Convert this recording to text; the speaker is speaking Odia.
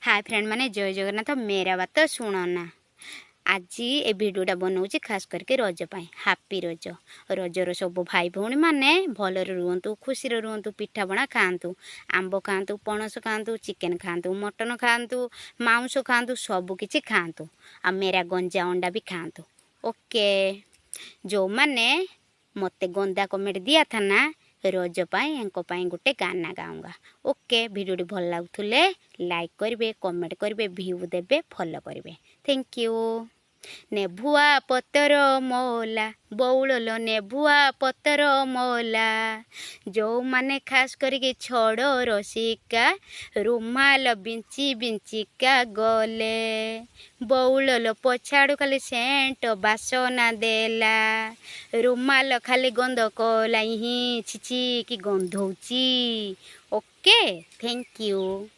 ହାଏ ଫ୍ରେଣ୍ଡ ମାନେ, ଜୟ ଜଗନ୍ନାଥ। ମେରା ବାତ ଶୁଣ ନା। ଆଜି ଏ ଭିଡ଼ିଓଟା ବନାଉଛି ଖାସ କରିକି ରଜ ପାଇଁ। ହାପି ରଜ। ରଜର ସବୁ ଭାଇ ଭଉଣୀମାନେ ଭଲରେ ରୁହନ୍ତୁ, ଖୁସିରେ ରୁହନ୍ତୁ, ପିଠାପଣା ଖାଆନ୍ତୁ, ଆମ୍ବ ଖାଆନ୍ତୁ, ପଣସ ଖାଆନ୍ତୁ, ଚିକେନ୍ ଖାଆନ୍ତୁ, ମଟନ୍ ଖାଆନ୍ତୁ, ମାଉଁସ ଖାଆନ୍ତୁ, ସବୁ କିଛି ଖାଆନ୍ତୁ, ଆଉ ମେରା ଗଞ୍ଜା ଅଣ୍ଡା ବି ଖାଆନ୍ତୁ। ଓକେ, ଯେଉଁମାନେ ମୋତେ ଗନ୍ଦା କମେଣ୍ଟ ଦିଆ ଥା ନା, ରଜ ପାଇଁ ଏଙ୍କ ପାଇଁ ଗୋଟେ ଗାନା ଗାଉଙ୍ଗା। ଓକେ, ଭିଡ଼ିଓଟି ଭଲ ଲାଗୁଥିଲେ ଲାଇକ୍ କରିବେ, କମେଣ୍ଟ କରିବେ, ଭିଉ ଦେବେ, ଫଲୋ କରିବେ। Thank you. ନେଭୁଆ ପତର ମୋଲା ବଉଳଲ, ନେଭୁଆ ପତର ମୋଲା, ଯେଉଁମାନେ ଖାସ କରିକି ଛଡ଼ ରସିକା ରୁମାଲ ବିଞ୍ଚି ବିଞ୍ଚିକା ଗଲେ, ବଉଳଲ ପଛାଡ଼ୁ ଖାଲି ସେଣ୍ଟ ବାସନା ଦେଲା, ରୁମାଲ ଖାଲି ଗନ୍ଧ କଲା, ହିଁ ଛିଛି କି ଗନ୍ଧଉଛି। Okay, thank you.